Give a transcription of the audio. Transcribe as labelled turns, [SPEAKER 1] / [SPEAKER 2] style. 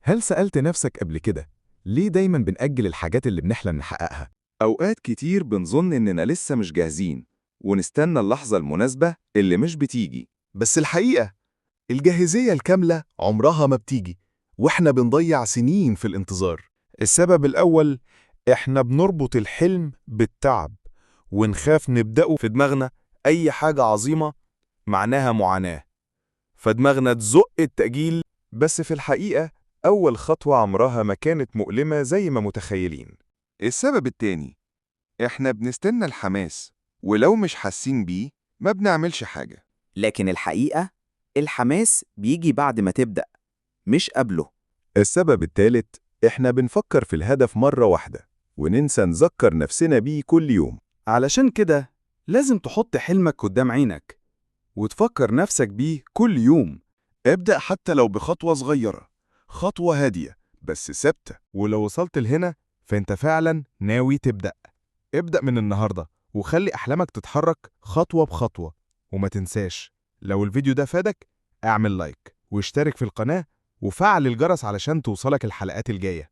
[SPEAKER 1] هل سألت نفسك قبل كده ليه دايما بنأجل الحاجات اللي بنحلم نحققها؟
[SPEAKER 2] أوقات كتير بنظن إننا لسه مش جاهزين ونستنى اللحظة المناسبة اللي مش بتيجي.
[SPEAKER 3] بس الحقيقة الجاهزية الكاملة عمرها ما بتيجي، وإحنا بنضيع سنين في الانتظار.
[SPEAKER 4] السبب الأول، إحنا بنربط الحلم بالتعب ونخاف نبدأه.
[SPEAKER 5] في دماغنا أي حاجة عظيمة معناها معاناة، فدماغنا تزق التأجيل.
[SPEAKER 4] بس في الحقيقة أول خطوة عمرها ما كانت مؤلمة زي ما متخيلين.
[SPEAKER 2] السبب التاني، إحنا بنستنى الحماس، ولو مش حاسين بيه ما بنعملش حاجة.
[SPEAKER 6] لكن الحقيقة الحماس بيجي بعد ما تبدأ، مش قبله.
[SPEAKER 1] السبب الثالث، إحنا بنفكر في الهدف مرة واحدة وننسى نذكر نفسنا بيه كل يوم.
[SPEAKER 5] علشان كده لازم تحط حلمك قدام عينك وتفكر نفسك بيه كل يوم.
[SPEAKER 3] ابدأ حتى لو بخطوة صغيرة، خطوة هادية بس ثابتة.
[SPEAKER 4] ولو وصلت لهنا فأنت فعلا ناوي تبدأ. ابدأ من النهاردة وخلي أحلامك تتحرك خطوة بخطوة. وما تنساش، لو الفيديو ده فادك اعمل لايك واشترك في القناة وفعل الجرس علشان توصلك الحلقات الجاية.